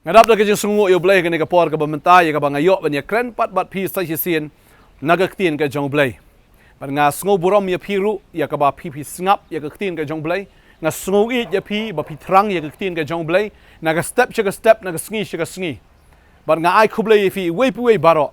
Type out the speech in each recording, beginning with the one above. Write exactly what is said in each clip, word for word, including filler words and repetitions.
Nga dap da ka jingsngew ïa U Blei ha kane ka por kaba mynta, ïa kaba nga ïoh ban ïakren pat bad phi sa shisien na ka ktien ka jong U Blei. Bad nga sngew burom ïa phi ruh ïa kaba phi phi sngap ïa ka ktien ka jong U Blei. Nga sngew ïeit ïa phi ba phi thrang ïa ka ktien ka jong U Blei na ka step sha ka step, na ka sngi sha ka sngi. Bad nga ai khublei ïa phi iwei pa iwei baroh.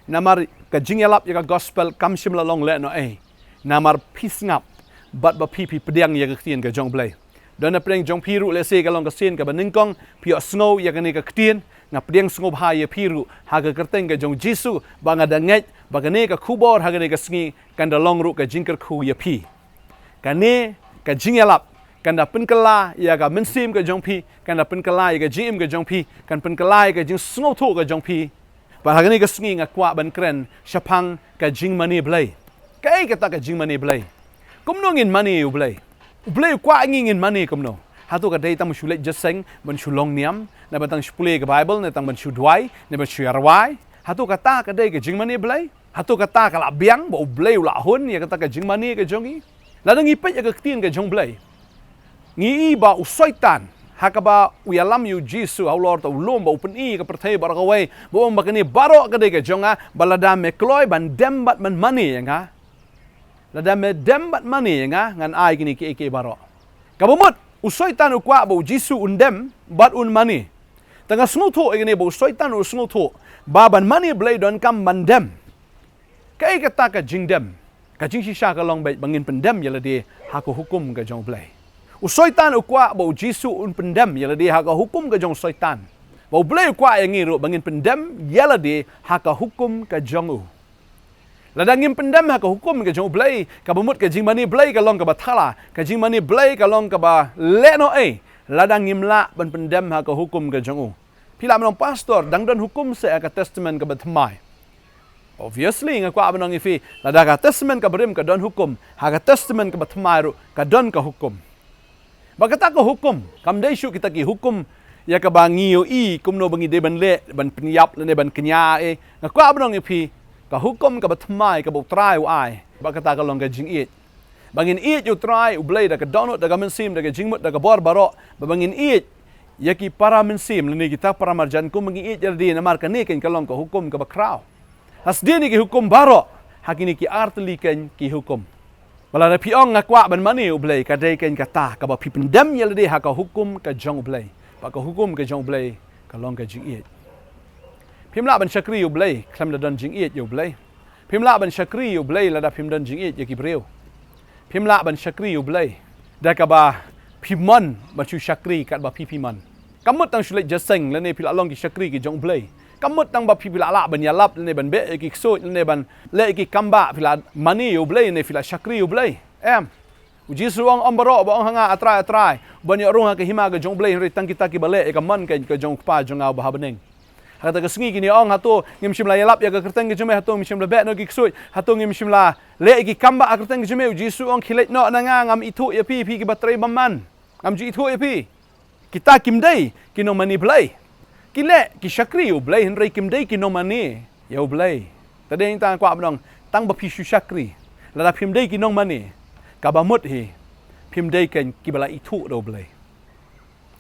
Namar ka jingïalap ïa ka gospel kam shym la long lehnohei. Namar phi sngap bad ba phi phi pdiang ïa ka ktien ka jong U Blei. Don na pdeng jong phi ruh lehse ka long ka sien kaba nyngkong phi ïohsngew ïa kane ka ktien. Nga pdiang sngewbha ïa phi ruh ha ka kyrteng ka jong U Jisu, ba nga da ngeit ba kane ka khubor ha kane ka sngi kan da long ruh ka jingkyrkhu ïa phi. Kane ka jingïalap kan da pynkylla ïa ka mynsiem ka jong phi, kan da pynkylla ïa ka jingim ka jong phi, kan pynkylla ïa ka jingsngewthuh ka jong phi. Bad ha kane ka sngi nga kwah ban kren shaphang ka jingmane Blei. Kaei kata ka jingmane Blei? Kumno ngin mane ïa U Blei? U Blei u kwah ngi ngin mane kumno? Hato ka dei tang ban shu leit jingïaseng, ban shu long niam, ne ban tang shu pule ka Baibl, ne tang ban shu duwai, ne ban shu ïa rwai? Hato kata ka dei ka jingmane Blei? Hato kata ka la biang ba U Blei u la hun ïa kata ka jingmane ka jong ngi? Lada ngi peit ïa ka ktien ka jong U Blei, ngi i ba u Soitan ha kaba u ïalam ïa U Jisu halor ta u lum, ba u pyni ïa ka pyrthei baroh kawei, ba u ong ba kane baroh ka dei ka jong nga, ba lada me kloi ban dem bad ban mane ïa nga, lada me dem bad mane ïa nga, ngan ai kine kiei kiei baroh. Kaba mut u Soitan u kwah ba U Jisu un dem bad un mane. Te nga sngewthuh ïa kane ba u Soitan u sngewthuh ba ban mane Blei donkam ban dem. Kaei kata ka jingdem? Ka jingshisha ka long beit ba ngin pyndem ïa lade ha ka hukum ka jong U Blei. U Soitan u kwah ba U Jisu un pyndem ïa lade ha ka hukum ka jong u Soitan. Ba U Blei u kwah ïa ngi ruh ba ngin pyndem ïa lade ha ka hukum ka jong u. Lada ngim pyndem ha ka hukum ka jong U Blei, kaba mut ka jingmane Blei ka long kaba thala, ka jingmane Blei ka long kaba lehnohei, lada ngim lah ban pyndem ha ka hukum ka jong u. Phi lah ban ong, "Pastor, dang don hukum seh ha ka Testament kaba thymmai." Obviously, nga kwah ban ong ïa phi, lada ka Testament kaba rim ka don hukum, ha ka Testament kaba thymmai ruh ka don ka hukum. Bad kata ka hukum kam dei shuh kita ki hukum ïa kaba ngi ïohi kumno ba ngi dei ban leh, ban pynïap lane ban kñia, eh. Nga kwah ban ong ïa phi, ka hukum kaba thymmai kaba U Trai u ai, bad kata ka long ka jingïeit. Ba ngin ïeit ïa U Trai U Blei da ka dohnud, da ka mynsiem, da ka jingmut, da ka bor baroh. Ba, ba ngin ïeit ïa ki para mynsiem lane kita para marjan kum ba ngin ïeit ïa lade, namar kane keiñ ka long ka hukum kaba khraw. Ha sdien ïa ki hukum baroh, ha kine ki artylli keiñ ki hukum. Ba lada phi ong nga kwah ban mane ïa U Blei, ka dei keiñ kata kaba phi pyndem ïa lade ha ka hukum ka jong U Blei. Bad ka hukum ka jong U Blei ka long ka jingïeit. Phim lah ban shakri ïa U Blei khlem da don jingïeit ïa U Blei. Phim lah ban shakri ïa U Blei lada phim don jingïeit ïa ki briew. Phim lah ban shakri ïa U Blei da kaba phi mon ban shu shakri katba phi phi mon. Kam mut tang shu leit jingïaseng lane phi lah long ki shakri ki jong U Blei. Kam mut tang ba phi phi lah lah ban ïalap lane ban beh ïa ki ksuid lane ban leh ïa ki kam ba phi lah mane ïa U Blei ne phi lah shakri ïa U Blei. Em. U Jisu u ong, ym baroh ba ong ha nga, "A Trai, a Trai," ban ïoh rung ha ka hima ka jong U Blei, hynrei tang kita kiba leh ïa ka mon ka, ka jong U Kpa jong nga uba ha bneng. Ha kata ka sngi kin ïa ong, "Hato ngim shym la ïalap ïa ka kyrteng ka jong me, hato ngim shym la beh noh ki ksuid, hato ngim shym la leh ïa ki kam ba ha ka kyrteng ka jong me?" U Jisu u ong, "Khie leit noh na nga, ngam ithuh ïa phi, phi kiba trei bymman. Ngam ju ithuh ïa phi." Kita kim dei ki nongmane Blei. Ki leh ki shakri ïa U Blei hynrei kim dei ki nongmane ïa U Blei. Te dei nangta nga kwah ban ong, tang ba phi shu shakri, lada phim dei ki nongmane, kaba mut hi phim dei keiñ kiba la ithuh da U Blei.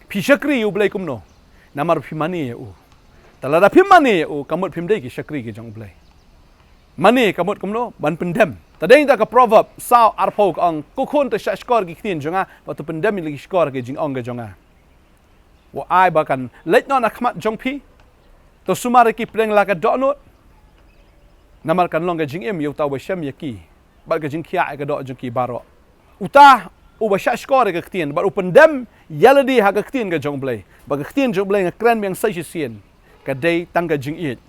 Phi shakri ïa U Blei kumno? Namar phi mane ïa u. Te lada phim mane ïa u, ka mut phim dei ki shakri ki jong U Blei. Mane ka mut kumno? Ban pyndem. Te dei nangta ka Proverb saw arphew ka ong, "Ko khun, to shah shkor ki ktien jong nga, bad to pyndem ïa la ki shkor ki jingong ki jong nga." U ai ba kan leit noh na khmat jong phi, to sumar ïa ki pdeng la ka dohnud. Namar kan long ka jingim ïa uta uba shem ïa ki, bad ka jingkhiah ïa ka doh jong ki baroh. Uta uba shah shkor ïa ka ktien, bad u pyndem ïa lade ha ka ktien ka jong U Blei. Bad ka ktien jong U Blei nga kren biang sa shisien, ka dei tang ka jingïeit.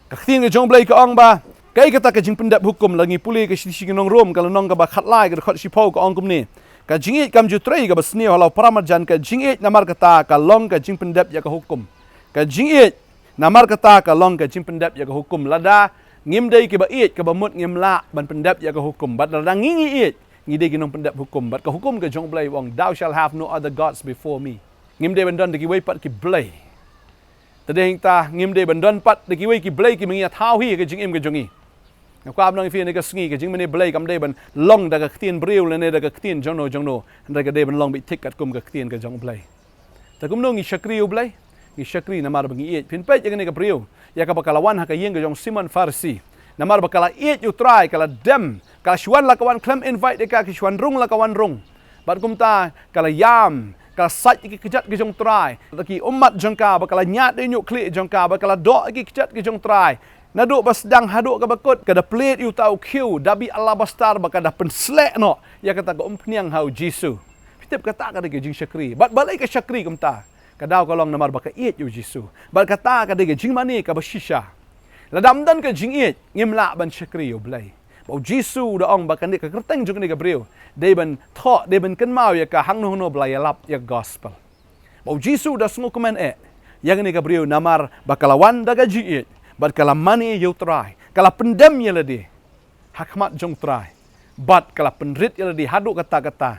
Ka ktien ka jong U Blei ka ong ba, kaei kata ka jingpyndep hukum? La ngi pule ka shithi sha ki nong Rom, ka lynnong kaba khatlai, ka dkhot shiphew, ka ong kumne, "Ka jingïeit kam ju trei kaba sniew ha la u para marjan, ka jingïeit namar kata ka long ka jingpyndep ïa ka hukum." Ka jingïeit namar kata ka long ka jingpyndep ïa ka hukum. Lada ngim dei kiba ïeit, kaba mut ngim lah ban pyndep ïa ka hukum. Bad lada ngi ngi ïeit, ngi dei ki nongpyndep hukum. Bad ka hukum ka jong U Blei u ong, "Thou shalt have no other gods before me." Ngim dei ban don da kiwei pat ki blei. Te dei nangta ngim dei ban don pat da kiwei ki blei kiba ngi ïathaw hi ha ka jingim ka jong ngi. Nga kwah ban ong ïa phi ha kane ka sngi, ka jingmane Blei kam dei ban long da ka ktien briew lane da ka ktien jongno jongno. Hynrei ka dei ban long beit thik katkum ka ktien ka jong U Blei. Te kumno ngi shakri ïa U Blei? Ngi shakri namar ba ngi ïeit. Phin peit ïa kane ka briew, ïa kaba ka la wan ha ka ïing ka jong Simon Pharisi. Namar ba ka la ïeit ïa u Trai, ka la dem, ka la shu wan la ka wan khlem invite ïa ka, ka shu wan rung la ka wan rung. Bad kumta ka la ïam, ka la sait ïa ki kjat ki jong u Trai, ki ummat jong ka, ba ka la ñiad ïa u khlieh jong ka, ba ka la doh ïa ki kjat ki jong u Trai. Naduh ba sdang haduh kaba kut, ka da plied ïa uta u khiew dabi alabastar ba ka da pynsleh noh ïa kata ka umphniang ha u Jisu. Phi tip, kata ka dei ka jingshakri. Bad balei ka shakri kumta? Ka daw ka long namar ba ka ïeit ïa u Jisu. Bad kata ka dei ka jingmane kaba shisha. Lada ym don ka jingïeit, ngim lah ban shakri ïa u Blei. Ba u Jisu u da ong ba kane ka kyrteng jong kane ka briew, dei ban thoh, dei ban kynmaw ïa ka hangno hangno ba la ïalap ïa ka gospel. Ba u Jisu u da sngewkmen eh ïa kane ka briew namar ba ka la wan da ka jingïeit, bad ka la mane ïa u Trai, ka la pyndem ïa lade ha khmat jong u Trai, bad ka la pynrit ïa lade haduh katta katta.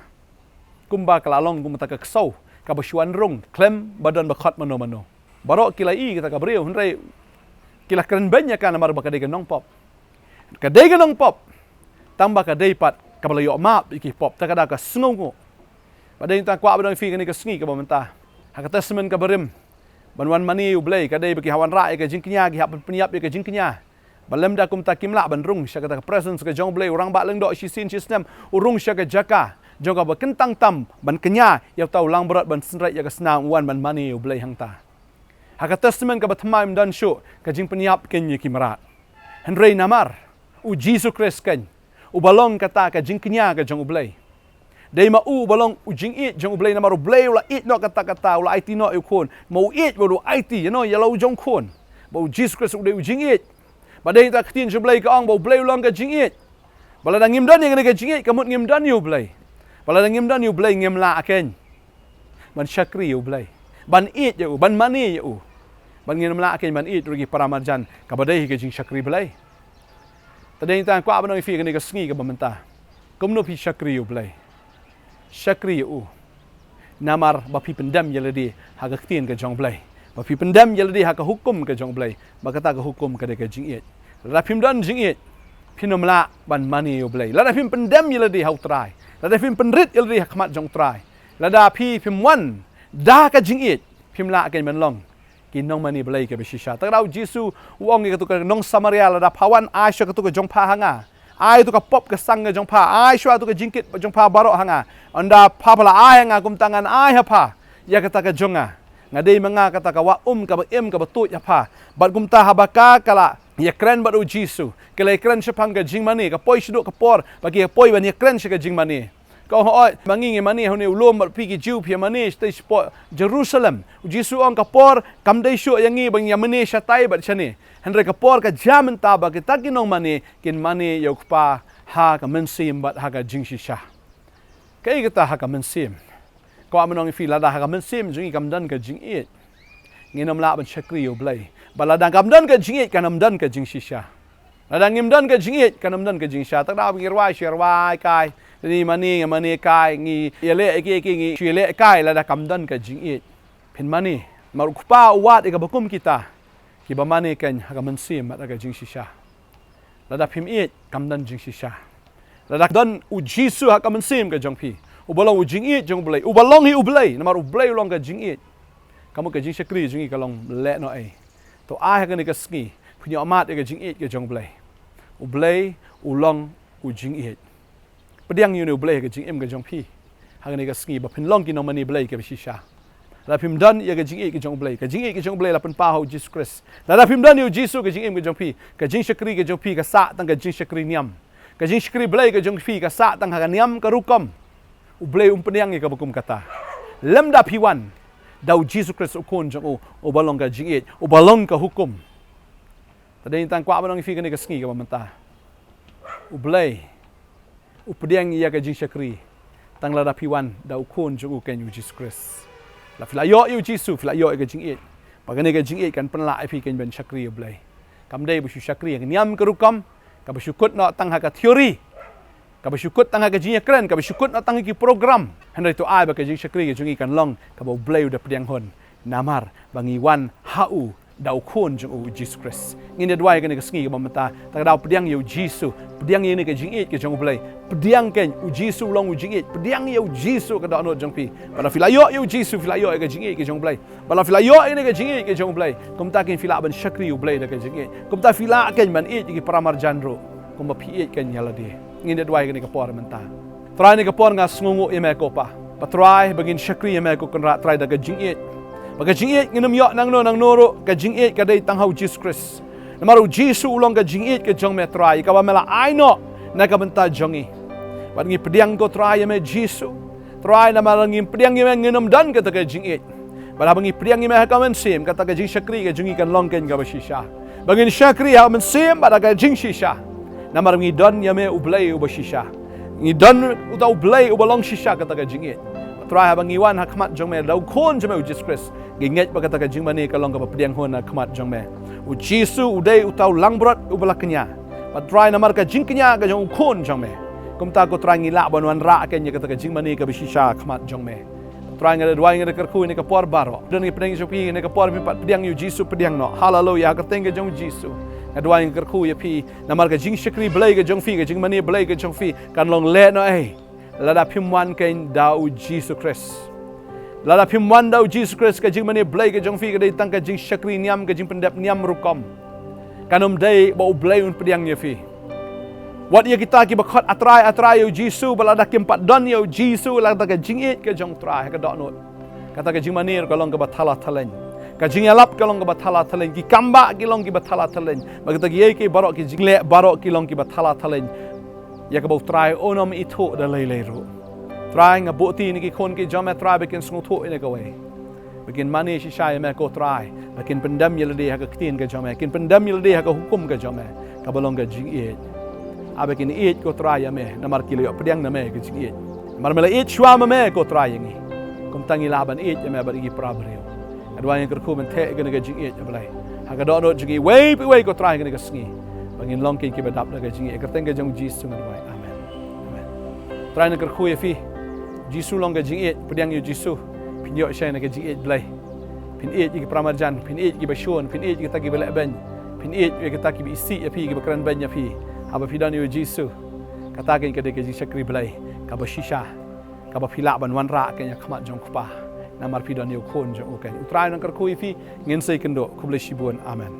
Kumba ka la long kum kata ka ksew kaba shu wan rung khlem ba don ba khot mano mano. Baroh ki la i kata ka briew, hynrei ki la kren beiñ ïa ka namar ba ka dei ka nongpop. Ka dei ka nongpop, tang ba ka dei pat kaba la ïoh map ïa ki pop, te ka da ka sngewnguh. Bad dei tang kwah ba dang phi kane ka sngi kaba mynta, ha ka Testament kaba rim, ban wan mane ïa u Blei, ka dei ba ki hap wanrah ïa ka jingkñia, ki hap pynïap ïa ka jingkñia. Ba lymda kumta kim lah ban rung sha kata ka presence ka jong u Blei, u Rangbah Lyngdoh shisien shisnem, u rung sha ka jaka jong kaba kyntang tam ban kñia ïa uta u langbrot ban synreit ïa ka snam, u wan ban mane ïa u Blei hangta. Ha ka Testament kaba thymmai ym don shuh ka jingpynïap keiñ ïa ki mrad. Hynrei namar u Jisu Khrist keiñ, uba long kata ka jingkñia ka jong u Blei. Dei ma u uba long u jingïeit jong u Blei, namar u Blei u la ïeit noh katta katta, u la aiti noh ïa u khun. Ma u ïeit bad u aiti ïa u, ïa la u jong u khun. Ba u Jisu Khrist u dei u jingïeit. Ba dei ta ka ktien jong u Blei ka ong ba u Blei u long ka jingïeit. Ba lada ngim don ïa kane ka jingïeit, ka mut ngim don ïa u Blei. Ba lada ngim don ïa u Blei, ngim lah keiñ ban shakri ïa u Blei, ban ïeit ïa u, ban mane ïa u. Ban ngim lah keiñ ban ïeit ruh ïa ki para marjan, kaba dei hi ka jingshakri Blei. Te dei tang kwah ban ong ïa phi kane ka sngi kaba mynta, kumno phi shakri ïa u Blei? Shakri ïa u namar ba phi pyndem ïa lade ha ka ktien ka jong u Blei, ba phi pyndem ïa lade ha ka hukum ka jong u Blei, ba kata ka hukum ka dei ka jingïeit. Lada phim don jingïeit, phin ym lah ban mane ïa u Blei. Lada phim pyndem ïa lade ha u Trai, lada phim pynrit ïa lade ha khmat jong u Trai, lada phi phim wan da ka jingïeit, phim lah keiñ ban long ki nongmane Blei kiba shisha. Te ka daw u Jisu u ong ïa katu ka nong Samaria, lada pha wan, ai shuwa katu ka jong pha ha nga. Ai tu ka pop ka sang ka jong pha, ai shuwa tu ka jingkit jong pha baroh ha nga. Ynda pha, pha la ai ha nga, kumta ngan ai ha pha ïa kata ka jong nga. Nga dei ma nga kata ka wah um kaba im kaba tuid ha pha. Bad kumta haba ka, ka la ïakren bad u Jisu, ka la ïakren shaphang ka jingmane, ka poi shaduh ka por ba ki poi ban ïakren sha ka jingmane. Ka ong, hooid, ma ngi ngi mane ha une u lum, bad phi ki Jiw phi mane shatei shapoh Jerusalem. U Jisu u ong, ka por kam dei shuh ïa ngi ba ngin ïa mane shatai bad shane. Hynrei ka por ka jia mynta ba kita ki nongmane kin mane ïa u Kpa ha ka mynsiem bad ha ka jingshisha. Kaei kata ha ka mynsiem? Kwah ban ong ïa phi, lada ha ka mynsiem jong ngi kam don ka jingïeit, ngin ym lah ban shakri ïa u Blei. Bad lada kam don ka jingïeit, kan ym don ka jingshisha. Lada ngim don ka jingïeit, kan ym don ka jingshisha. Te ka daw ba ngi rwai, shu rwai kai, ngi mane, ngi mane kai, ngi ïaleh ïa ki, ïa ki, ngi shu ïaleh kai, lada kam don ka jingïeit. Phin mane. Namar u Kpa u wad ïa kaba kum kita, kiba mane keiñ ha ka mynsiem bad ha ka jingshisha. Lada phim ïeit, kam don jingshisha. Lada don u Jisu ha ka mynsiem ka jong phi, uba long u jingïeit jong u Blei, uba long hi u Blei, namar u Blei u long ka jingïeit, ka mut ka jingshakri jong ngi ka long lehnohei. To ai ha kane ka sngi phin ïohmad ïa ka jingïeit ka jong u Blei. U Blei u long u jingïeit. Pdiang ïa une u Blei ha ka jingim ka jong phi ha kane ka sngi, ba phin long ki nongmane Blei kiba shisha. Lada phim don ïa ka jingïeit ka jong u Blei, ka jingïeit ka jong u Blei la pynpaw ha u Jisu Khrist. Lada phim don ïa u Jisu ha ka jingim ka jong phi, ka jingshakri ka jong phi ka sah tang ka jingshakri niam. Ka jingshakri Blei ka jong phi ka sah tang ha ka niam ka rukom. U Blei um pdiang ïa kaba kum kata. Lymda phi wan da u Jisu Khrist u Khun jong u, uba long ka jingïeit, uba long ka hukum. Te dei tang kwah ban ong ïa phi kane ka sngi kaba mynta, u Blei u pdiang ïa ka jingshakri tang lada phi wan da u Khun jong u keiñ u Jisu Khrist. Lada phi la ïoh ïa u Jisu, phi la ïoh ïa ka jingïeit. Ba kane ka jingïeit kan pynlah ïa phi keiñ ban shakri ïa u Blei. Kam dei ba shu shakri ïa ka niam ka rukom, kaba shu kut noh tang ha ka theory, kaba shu kut tang ha ka jingïakren, kaba shu kut noh tang ha ki program. Hynrei to ai ba ka jingshakri ka jong ngi kan long kaba u Blei u da pdiang hun, namar ba ngi wan ha u da u Khun jong u Jisu Khrist. Ngin ïa duwai kane ka sngi kaba mynta, ta ka daw pdiang ïa u Jisu, pdiang ïa kane ka jingïeit ka jong u Blei. Pdiang kein u Jisu u long u jingïeit, pdiang ïa u Jisu ka dohnud jong phi. Bad lada phi la ïoh ïa u Jisu, phi la ïoh ïa ka jingïeit ka jong u Blei. Bad lada phi la ïoh ïa kane ka jingïeit ka jong u Blei, kumta kein phi lah ban shakri u Blei da ka jingïeit. Kumta phi lah kein ban ïeit ïa ki paramarjan ruh kumba phi ïeit kein ïa lade. Ngin ïa duwai kane ka por mynta. Trai, kane ka por nga sngewnguh ïa me ko Pa. Ba Trai, ba ngin shakri ïa me ko Kynrad Trai da ka jingïeit. Ba ka jingïeit ngin ym ïoh nangno nangno ruh, ka jingïeit ka dei tang ha u Jisu Khrist. Namar u Jisu u long ka jingïeit ka jong me Trai, kaba me la ai noh na ka bynta jong ngi. Bad ngi pdiang ko Trai ïa me Jisu. Trai, namar ngim pdiang ïa me ngin ym don kata ka jingïeit. Bad haba ngi pdiang ïa me ha ka mynsiem, kata ka jingshakri ka jong ngi kan long kein kaba shisha. Ba ngin shakri ha ka mynsiem bad ha ka jingshisha. Namar ngi don ïa me u Blei uba shisha. Ngi don uta u Blei uba long shisha kata ka jingïeit. Trai, haba ngi wan ha khmat jong me da u Khun jong me u Jisu Khrist, ngi ngeit ba kata ka jingmane ka long kaba pdiang hun ha khmat jong me. U Jisu u dei uta u langbrot uba la kñia. Bad Trai, namar ka jingkñia ka jong u Khun jong me, kumta ko Trai ngi lah ban wanrah kein ïa kata ka jingmane kaba shisha ha khmat jong me. Trai, nga da duwai, nga da kyrkhu ïa kane ka por baroh. Don ngi pdiang jong phi ïa kane ka por, phi pat pdiang ïa u Jisu, pdiang noh. Haleluya, ha ka kyrteng ka jong u Jisu. Nga duwai, nga kyrkhu ïa phi namar ka jingshakri Blei ka jong phi, ka jingmane Blei ka jong phi kan long lehnohei lada phim wan kein da u Jisu Khrist. Lada phim wan da u Jisu Khrist, ka jingmane Blei ka jong phi ka dei tang ka jingshakri niam, ka jingpyndep niam rukom. Kan ym dei ba u Blei un pdiang ïa phi. Wat ïa kita kiba khot, A Trai, A Trai, ïa u Jisu, bad lada kim pat don ïa u Jisu, lada ka jingïeit ka jong u Trai ha ka dohnud, kata ka jingmane ruh ka long kaba thala thaleng. Ka jingïalap ka long kaba thala thaleng. Ki kambah ki long kiba thala thaleng. Bad kita kiei kiei baroh, ki jingleh baroh ki long kiba thala thaleng. Ïa kaba u Trai un ym ithuh da lei lei ruh. Trai, nga buh ïa kine ki khun ki jong me Trai, ba kin sngewthuh ïa kane kawei. Ba kin mane shisha ïa me ko Trai. Ba kin pyndem ïa lade ha ka ktien ka jong me. Kin pyndem ïa lade ha ka hukum ka jong me, kaba long ka jingïeit. Haba kin ïeit ko Trai ïa me, namar ki la ïoh pdiang na me ka jingïeit. Namar me la ïeit shuwa ma me ko Trai ïa ngi. Kumta ngi lah ban ïeit ïa me bad ïa ki para briew. Nga duwai, nga kyrkhu ban theh ïa kane ka jingïeit, A Blei, ha ka dohnud jong ngi iwei pa iwei ko Trai ha kane ka sngi. Ba ngin long kein kiba dap da ka jingïeit ha ka kyrteng ka jong u Jisu nga duwai. Amen. Amen. Trai, nga kyrkhu ïa phi. U Jisu u long ka jingïeit, pdiang ïa u Jisu. Phin ïoh shai na ka jingïeit Blei. Phin ïeit ïa ki para marjan, phin ïeit ïa kiba shun, phin ïeit ïa kita kiba lehbeiñ. Phin ïeit ïa kita kiba isih ïa phi, kiba kren beiñ ïa phi. Haba phi don ïa u Jisu, kata kein ka dei ka jingshakri Blei kaba shisha, kaba phi lah ban wanrah kein ha khmat jong u Kpa. Namar phi don ïa u Khun jong u kein. U Trai un nang kyrkhu ïa phi. Ngin sa ïakynduh. Khublei shibun. Amen.